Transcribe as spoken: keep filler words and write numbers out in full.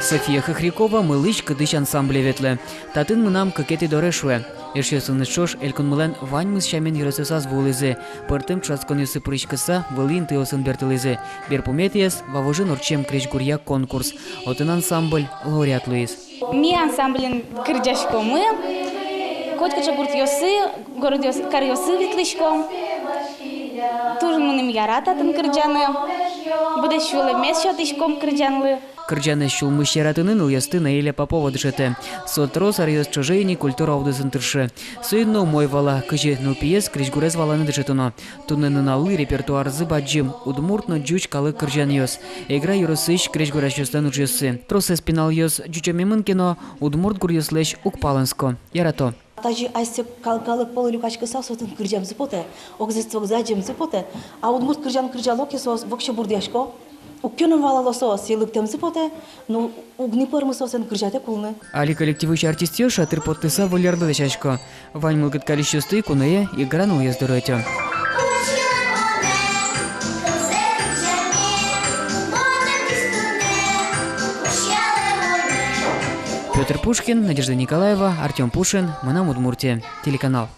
София Хохрякова мылысь-кыдысь ансамбле ветлэ. Татын мынам кыкетӥ доре, шуэ. Эшъёсыныз ӵош элькунмылэн ваньмыз сямен ёросъёсаз вуылӥзы. Пӧртэм ӵошатсконъёсы пыриськыса, вылӥ интыосын бертылӥзы. Берпуметӥез — Вавожын ортчем крезьгуръя конкурс. Отын ансамбль лауреат луиз. Ми ансамблен кырӟаськомы, котькыӵе гуртъёсы, городъёс, каръёсы ветлӥськом. Туж мыным яра татын кырӟаны. Быдэс сюлэммес сётӥськом кырӟанлы. Кырӟанэз сюлмысь яратыны нылъёсты Наиля Попова дышетэ. Со трос аръёс ӵоже ини культура удысын тырше. Соин но умой вала, кызьы нылпиез крезьгурез валаны дышетоно. Туннэ нуналлы репертуарзы бадӟым: удмурт но ӟуч калык кырӟанъёс, Эгра ёросысь крезьгурасьёслэн ужъёссы. Тросэз пиналъёс ӟучомемын ке но, удмурт гуръёслэсь уг палэнско, ярато. Тазьы асьсэ кал-, калык пӧлы люкаськыса, соослэн кырӟемзы потэ, огзэс, огзэ адӟемзы потэ. А удмурт кырӟан кырӟало ке, соос воксё бурдъясько. Уг ке но валало соос, и лыктэмзы потэ, но уг ни пӧрмы соослэн кырӟатэк улыны. Али коллективысь артистъёс шатыр поттыса выль арлы дасясько. Вань мылкыд карисьёсты куное Эгра нылъёс доры ӧтё. Пётр Пушкин, Надежда Николаева, Артём Пушин, «Мынам Удмуртие» телеканал.